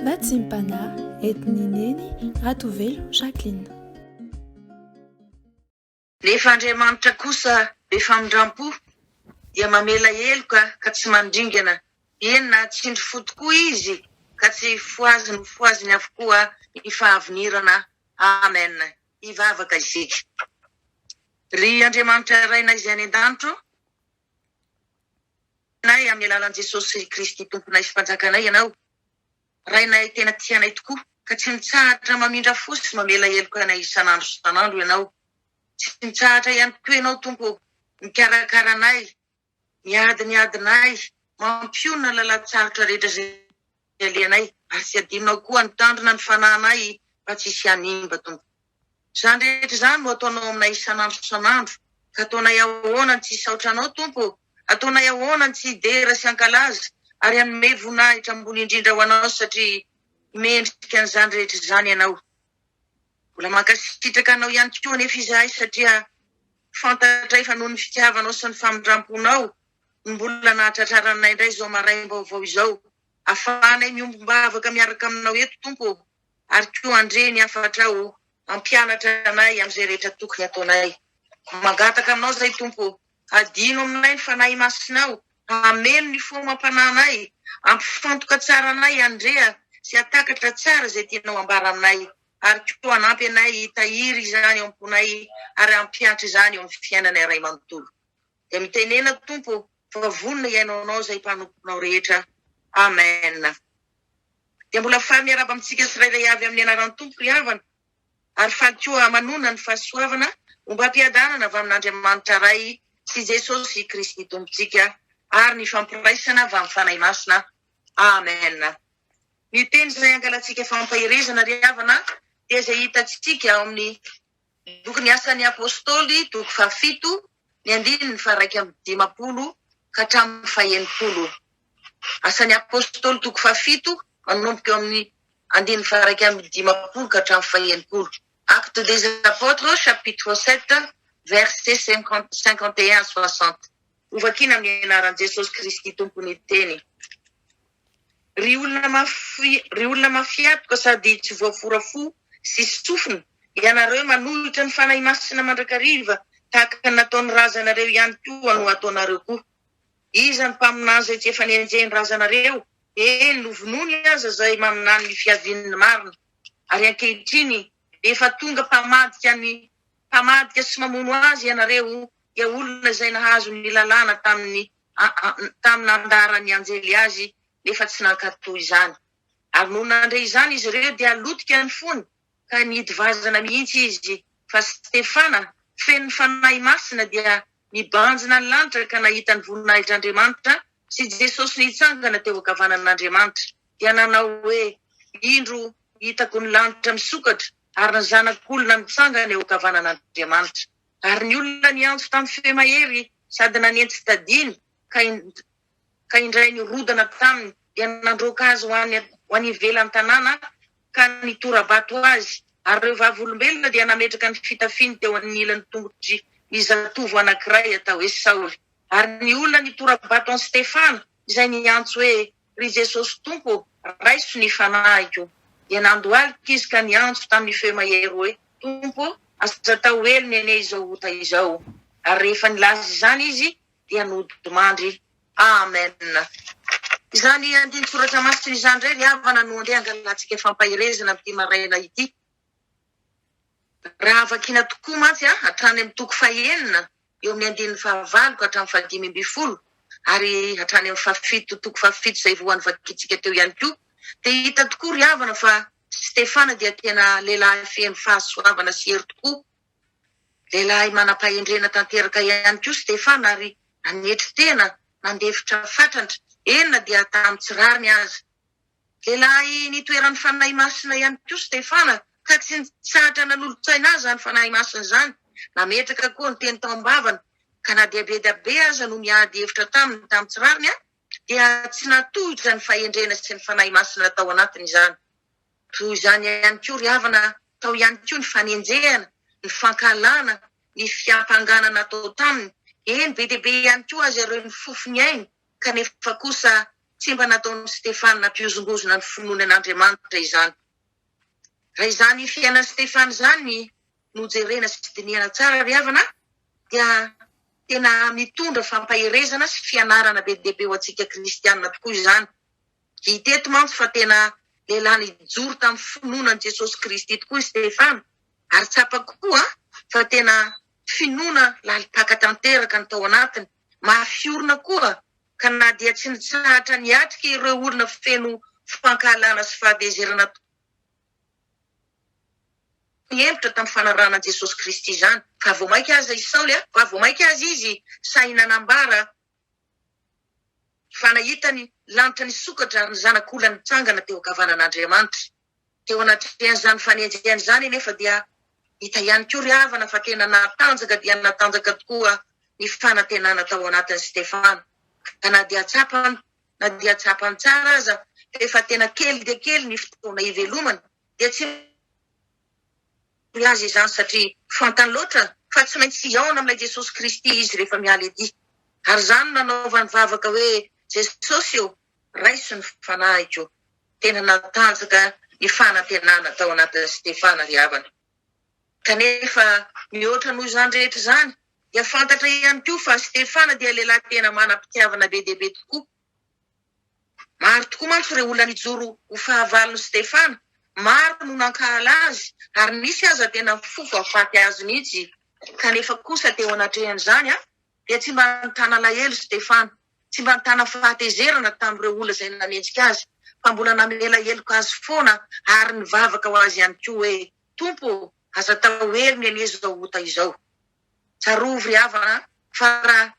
Vatsim-panahy entin'i Neny Ratovelo Jacqueline. Nefa Andriamanitra kosa be famindram-po, dia mamela heloka ka tsy mandringana, eny nahatsindry fo tokoa Izy ka tsy fohaziny ho fohaziny avokoa ny fahavinirana. Amen. Hivavaka isika. Ry Andriamanitra Rainay izay any an-danitra ô, Anay amin'ny alalan'i Jesosy Kristy Tomponay sy Mpanjakanay Ianao. Rainay tena tia anay tokoa, ka tsy mitsahatra mamindra fo sy mamela heloka anay isan'andro isan'andro Ianao. Tsy mitsahatra ihany koa Ianao Tompo ô, mikarakara anay, miady ny adinay, mampionona ny lalan-tsarotra rehetra izay alehanay, ary tsy adinonao koa nitandrina ny fanahinay mba tsy hisy hanimba Tompo. Izany rehetra izany no ataonao aminay isan'andro isan'andro, ka ataonay ahoana ny tsy hisaotra Anao Tompo ô? Ataonay ahoana ny tsy hidera sy hankalaza ary hanome voninahitra ambony indrindra ho Anao satria mendrika an'izany rehetra izany Ianao. Mbola mankasitraka Anao ihany koa anefa izahay satria fantatray fa noho ny fitiavanao sy ny famindram-ponao no mbola nahatratraranay indray izao maraim-baovao izao. Afahanay miombom-bavaka miaraka Aminao eto Tompo ô, ary koa handre ny hafatrao hampianatra anay amin'izay rehetra tokony hataonay. Mangataka Aminao izahay Tompo ô, hadino aminay ny Fanahy Masinao, hameno ny fo amam-panahinay, hampifantoka tsara anay handre sy hahatakatra tsara izay tianao hambara aminay, ary koa hanampy anay hitahiry izany ao am-ponay ary hampiantra izany eo amin'ny fiainanay iray manontolo. Dia mitenena Tompo ô, fa vonona hihaino Anao izay mpanomponao rehetra. Amen. Dia mbola faly miarahaba amintsika tsirairay avy amin'ny anaran'ny Tompo ry havana, ary faly koa manonona ny fahasoavana ombam-piadanana avy amin'Andriamanitra Ray sy Jesosy Kristy Tompontsika ary ny fampiraisana avy amin'ny Fanahy Masina. Amen. Ny teny izay angalantsika fampaherezana ry havana dia izay hitantsika ao amin'ny Bokin'ny Asan'ny Apostoly toko fahafito ny andininy faha-51 ka hatramin'ny faha-60. Asan'ny Apostoly toko fahafito manomboka eo amin'ny andininy faha-51 ka hatramin'ny faha-60. Actes des Apôtres chapitre 7 versets 51 à 60. Hovakina amin'ny anaran'i Jesosy Kristy Tompo ny teny. Ry olona mafy, ry olona mafiatoka sady tsy voafora fo sy sofina, ianareo manohitra ny Fanahy Masina mandrakariva, tahaka ny nataon'ny razanareo ihany koa no ataonareo koa. Iza ny mpaminany izay tsy efa nenjehin'ny razanareo? Eny, novonoiny aza izay maminany ny fiavian'ny marina. Ary ankehitriny efa tonga mpamadika ny mpamadika sy mamono azy ianareo, dia olona izay nahazo ny lalàna tamin'ny tamin'ny nandaharan'ny anjely azy nefa tsy nankatò izany. Ary nony nandre izany izy ireo dia lotika ny fony ka nihidy vazana mihitsy izy. Fa Stefana, feno ny Fanahy Masina, dia nibanjina ny lanitra ka nahita ny voninahitr'Andriamanitra sy Jesosy nitsangana teo ankavanan'Andriamanitra, dia nanao hoe, Indro, hitako ny lanitra misokatra ary ny Zanak'olona mitsangana eo ankavanan'Andriamanitra. Ary ny olona niantso tamin'ny feo mahery sady nanentsi-tadiny ka ka indray nirodana taminy, dia nandroaka azy ho any ho any ivelan'ny tanàna ka nitora-bato azy. Ary ireo vavolombelona dia nametraka ny fitafiany teo anilan'ny tongotry ny zatovo anankiray atao hoe Saoly. Ary ny olona nitora-bato an'i Stefana, izay niantso hoe, Ry Jesosy Tompo ô, raiso ny fanahiko. Dia nandohalika izy ka niantso tamin'ny feo mahery hoe, Tompo ô, aza atao helony anie izao ota izao. Ary rehefa nilaza izany izy, dia nodimandry. Amen. Izany andinin-tsoratra masina izany indray ry havana no andeha hangalantsika fampaherezana amin'ity maraina ity. Raha vakiana tokoa mantsy hatrany amin'ny toko fahenina eo amin'ny andininy fahavalo ka hatramin'ny fahadimy ambin'ny folo ary hatrany amin'ny fahafito, toko fahafito izay voan'ny vakintsika teo ihany koa, dia hita tokoa ry havana fa Stefana dia tena lehilahy feno fahasoavana sy hery tokoa. Lehilahy manam-pahendrena tanteraka ihany koa Stefana ary nanetry tena, nandefitra fatratra, eny na dia tamin'ny tsy rariny aza. Lehilahy nitoeran'ny Fanahy Masina ihany koa Stefana, ka tsy nitsahatra nanolo-tsaina azy izany Fanahy Masina izany. Nametraka koa ny teny tao am-bavany, ka na dia be dia be aza no niady hevitra taminy tamin'ny tsy rariny, dia tsy nahatohitra ny fahendrena sy ny Fanahy Masina tao anatiny izany. Toy izany ihany koa ry havana, tao ihany koa ny fanenjehana, ny fankahalana, ny fiampangana natao taminy, eny be dia be ihany koa aza ireo nifofo ny ainy, kanefa kosa. Tsy mba nataon'i Stefana nampihozongozona ny finoany an'Andriamanitra izany. Raha izany fiainan'i Stefana izany no jerena sy dinihana tsara ry havana dia tena mitondra fampaherezana sy fianarana be dia be ho antsika kristiana tokoa izany. Hita eto mantsy fa tena lehilahy nijoro tamin'ny finoana an'i Jesosy Kristy tokoa i Stefana ary tsapa koa fa tena finoana lalim-paka tanteraka ny tao anatiny. Mafy orina koa ka na dia tsy nitsahatra niatrika ireo olona feno fankahalana sy fahatezerana nihemotra tamin'ny fanarahana an'i Jesosy Kristy izany, fa vao mainka aza i Saoly, fa vao mainka aza izy sahy nanambara fa nahita ny lanitra nisokatra ary ny Zanak'olona nitsangana teo ankavanan'Andriamanitra. Teo anatrehan'izany fanenjehana izany anefa dia hita ihany koa ry havana fa tena natanjaka dia natanjaka tokoa ny fanantenana tao anatin'i Stefana, ka na dia tsapany na dia tsapany tsara aza fa efa tena kely dia kely ny fotoana hivelomany dia tsy azy izany satria fantany loatra fa tsy maintsy hihaona amin'ilay Jesosy Kristy izy rehefa miala ety. Ary izany no nanaovany vavaka hoe, Jesosy ô, raiso ny fanahiko. Tena natanjaka ny fanantenana tao anatin'i Stefana ry havana. Kanefa mihoatra noho izany rehetra izany dia fantatra ihany koa fa Stefana dia lehilahy tena manam-pitiavana be dia be tokoa. Maro tokoa mantsy ireo olona nijoro ho fahavalon'i Stefana, maro no nankahala azy ary nisy aza tena nifofo hahafaty azy mihitsy. Kanefa kosa teo anatrehan'izany dia tsy mba nitana alahelo Stefana, tsy mba nitana fahatezerana tamin'ireo olona izay nanenjika azy, fa mbola namela heloka azy foana ary nivavaka ho azy ihany koa hoe, Tompo ô, aza atao heriny anie izao ota izao. Tsarovy ry havana fa raha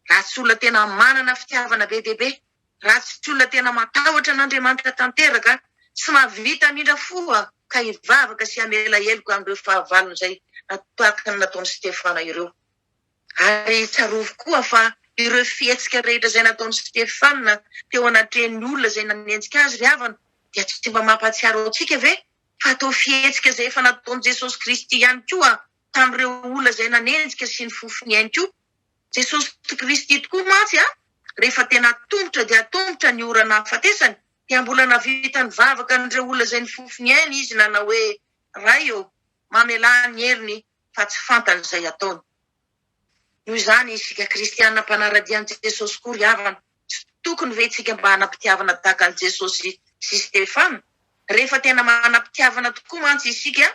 Raha tsy olona tena manana fitiavana be dia be, raha tsy olona tena matahotra an'Andriamanitra tanteraka, tsy mahavita hamindra fo ka hivavaka sy hamela heloka amin'ireo fahavalony izay tahaka ny nataon'i Stefana ireo. Ary tsarovy koa fa ireo fihetsika rehetra izay nataon'i Stefana teo anatrehan'ny olona izay nanenjika azy ry havana dia tsy mba mampahatsiaro antsika ve fa atao fihetsika izay efa nataon'i Jesosy Kristy ihany koa tamin'ireo olona izay nanenjika sy nifofo ny ainy koa? Jesosy Kristy tokoa mantsy a, rehefa tena atomotra dia atomotra ny ora nahafatesany, dia mbola nahavita nivavaka an'ireo olona izay nifofo ny ainy Izy nanao hoe, Ray ô, mamelà ny heriny fa tsy fantany izay ataony. Noho izany isika kristiana mpanara-dia an'i Jesosy koa ry havana, tsy tokony ve isika mba hanam-pitiavana tahaka an'i Jesosy sy Stefana? Rehefa tena manam-pitiavana tokoa mantsy isika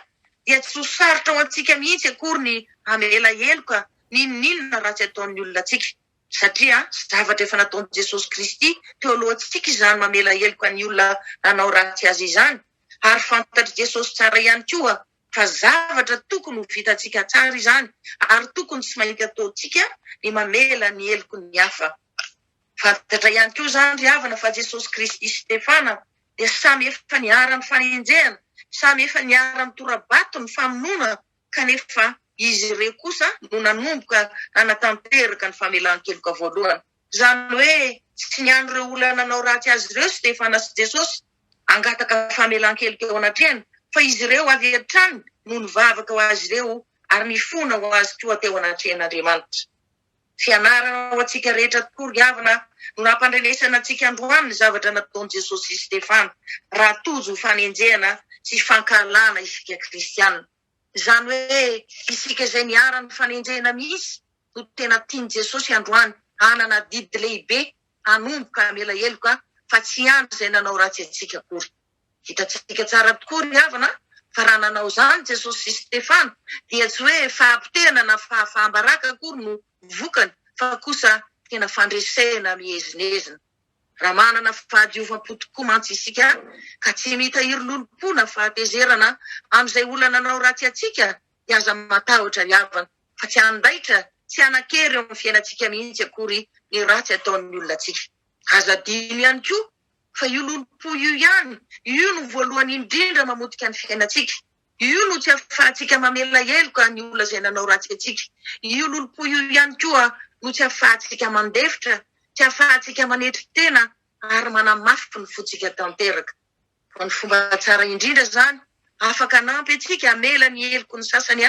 dia tsy ho sarotra ho antsika mihitsy akory ny hamela heloka n'inon'inona ratsy ataon'ny olona antsika, satria zavatra efa nataon'i Jesosy Kristy teo alohantsika izany mamela heloka ny olona nanao ratsy azy izany, ary fantatr'i Jesosy tsara ihany koa fa zavatra tokony ho vitantsika tsara izany ary tokony tsy maintsy ataontsika ny mamela ny heloky ny hafa. Fantatra ihany koa izany ry havana fa Jesosy Kristy sy Stefana dia samy efa niharan'ny fanenjehana, samy efa niharan'ny tora-bato ny famonoana kanefa izy ireo kosa no nanomboka nanatanteraka ny famelan-keloka voalohany. Izany hoe tsy niandry ireo olona nanao ratsy azy ireo Stefana sy Jesosy hangataka famelan-keloka eo anatrehany fa izy ireo avy hatrany no nivavaka ho azy ireo ary nifona ho azy koa teo anatrehan'Andriamanitra. Fianarana ho antsika rehetra tokoa ry havana no nampandrenesana antsika androany ny zavatra nataon'i Jesosy sy Stefana raha tojo fanenjehana sy fankahalana isika kristiana. Izany hoe isika izay niharan'ny fanenjehana mihitsy no tena tian'i Jesosy androany hanana adidy lehibe hanomboka hamela heloka fa tsy hiandry izay nanao ratsy antsika akory. Hitantsika tsara tokoa ry havana fa raha nanao izany Jesosy sy Stefana dia tsy hoe fahapotehana na fahafaham-baraka akory no vokany fa kosa tena fandresena miezinezina. Raha manana fahadiovam-po tokoa mantsy isika ka tsy mitahiry lolompo na fahatezerana amin'izay olona nanao ratsy antsika dia aza matahotra ry havana fa tsy handaitra, tsy hanan-kery eo amin'ny fiainantsika mihitsy akory ny ratsy ataon'ny olona antsika. Aza adino ihany koa fa io lolompo io ihany, io no voalohany indrindra mamotika ny fiainantsika. Io no tsy ahafahantsika mamela heloka ny olona izay nanao ratsy antsika. Io lolompo io ihany koa no tsy ahafahantsika mandefitra, tsy ahafahantsika manetry tena ary manamafy ny fontsika tanteraka. Fa ny fomba tsara indrindra izany afaka hanampy antsika hamela ny heloky ny sasany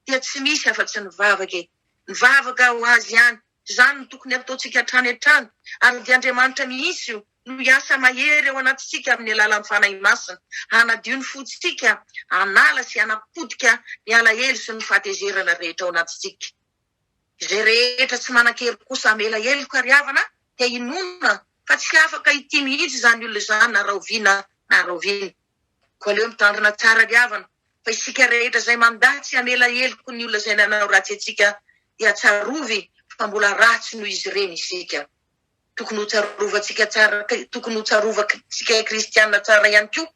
dia tsy misy afa-tsy ny vavaka e! Ny vavaka ho azy ihany. Izany no tokony hataontsika hatrany hatrany ary dia Andriamanitra mihitsy. no hiasa mahery ao anatintsika amin'ny alalan'ny Fanahy Masina, hanadio ny fontsika, hanala sy hanapotika ny alahelo sy ny fahatezerana rehetra ao anatintsika. Izay rehetra tsy manan-kery kosa hamela heloka ry havana dia inoana fa tsy afaka hitia mihitsy izany olona izany na rahoviana na rahoviana. Koa aleo mitandrina tsara ry havana fa isika rehetra izay mandà tsy hamela heloka ny olona izay nanao ratsy antsika dia tsarovy fa mbola ratsy noho izy ireny isika. Tokony ho tsarovantsika tsara, tokony ho tsarovantsika kristiana tsara ihany koa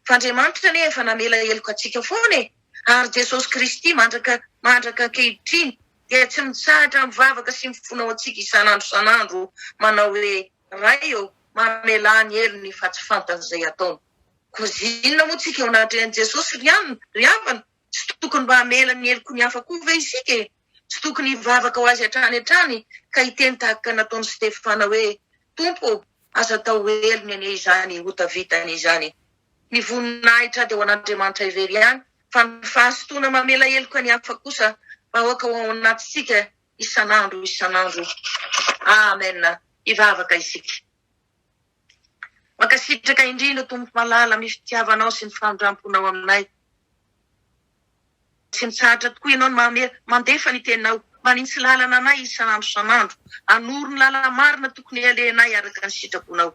fa Andriamanitra anie efa namela heloka antsika foana e! Ary Jesosy Kristy mandraka mandraka ankehitriny dia tsy mitsahatra mivavaka sy mifona ho antsika isan'andro isan'andro manao hoe Ray ô, mamelà ny helony fa tsy fantany izay ataony. Koa zinona moa tsika eo anatrehan'i Jesosy ry anona, ry havana? Tsy tokony mba hamela ny heloky ny hafa koa ve isika e? Tsy tokony hivavaka ho azy hatrany hatrany ka hiteny tahaka nataon'i Stefana hoe, Tompo ô, aza atao helony anie izany ota vitany izany. Ny voninahitra dia ho an'Andriamanitra irery ihany, fa ny fahasotoana mamela heloka ny hafa kosa mba aoka ho ao anatintsika isan'andro isan'andro. Amen. Hivavaka isika. Mankasitraka indrindra Tompo malala amin'ny fitiavanao sy ny famindramponao aminay. Tsy mitsahatra tokoa ianao ny mandefa ny teninao, manintsy lalana anay isan'andro isan'andro, hanoro ny lala-marina tokony halehanay araka ny sitraponao.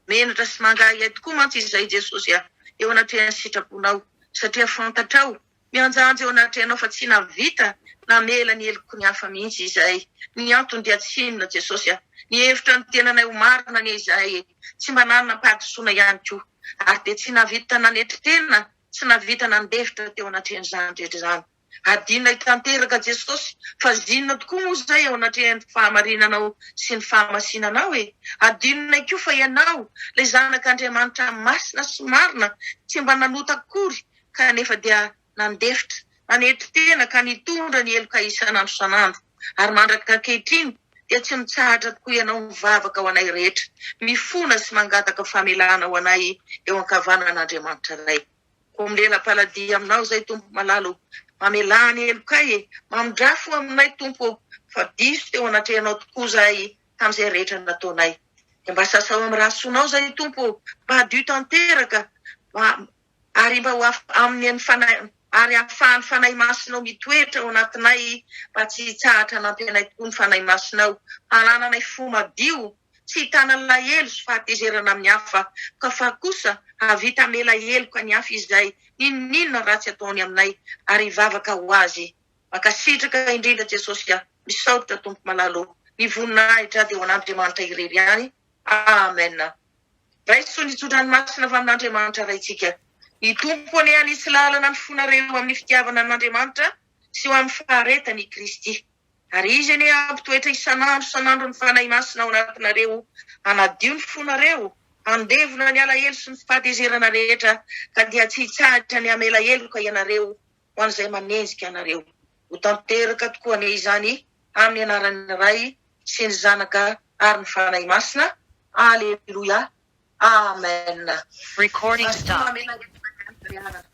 Menatra sy mangahiahy tokoa mantsy izahay Jesosy a, eo anatrehan'ny sitraponao, satria fantatrao, mihanjahanja eo anatrehanao fa tsy nahavita namela ny heloky ny hafa mihitsy izahay. Ny antony dia tsy inona Jesosy a, nihevitra ny tenanay ho marina anie izahay e, tsy mba nanam-pahadisoana ihany koa, ary dia tsy nahavita nanetry tena Tsy nahavita nandefitra teo anatrehan'izany rehetra izany. Adinonay tanteraka Jesosy fa zinona tokoa moa izay eo anatrehan'ny fahamarinanao sy ny fahamasinanao e! Adinonay koa fa Ianao, ilay Zanak'Andriamanitra masina sy marina, tsy mba nanota akory kanefa dia nandefitra, nanetry tena ka nitondra ny heloka isan'andro isan'andro. Ary mandraka ankehitriny dia tsy mitsahatra tokoa Ianao mivavaka ho anay rehetra, mifona sy mangataka famelana ho anay eo ankavanan'Andriamanitra Ray. Koa milela-paladia Aminao izay Tompo malala o, mamelà ny helokay e, mamindrà fo aminay Tompo o, fa diso teo anatrehanao tokoa izahay tamin'izay rehetra nataonay. Dia mba sasao amin'ny rà soanao izay Tompo o, mba hadio tanteraka, mba Ary mba ho amin'ny Fanahy, ary hahafahan'ny Fanahy Masinao mitoetra ao anatinay, mba tsy hitsahatra hanampy anay tokoa ny Fanahy Masinao, hanananay fo madio, tsy hitana alahelo sy fahatezerana amin'ny hafa, ka fa kosa hahavita hamela heloka ny hafa izahay, n'inon'inona ratsy ataony aminay, ary hivavaka ho azy. Mankasitraka indrindra Jesosy a! Misaotra Tompo malala ô! Ny voninahitra dia ho an'Andriamanitra irery ihany. Amen. Raiso ny tso-dranomasina avy amin'Andriamanitra Raintsika. Ny Tompo anie hanitsy lalana ny fonareo amin'ny fitiavana an'Andriamanitra sy ho amin'ny faharetany i Kristy. Ary Izy anie hampitoetra isan'andro isan'andro ny Fanahy Masina ao anatinareo hanadio ny fonareo, handevona ny alahelo sy ny fahatezerana rehetra, ka dia tsy hitsahatra ny hamela heloka ianareo ho an'izay manenjika anareo. Ho tanteraka tokoa anie izany amin'ny anaran'ny Ray sy ny Zanaka ary ny Fanahy Masina. Aleloia. Amen. Recording stopped.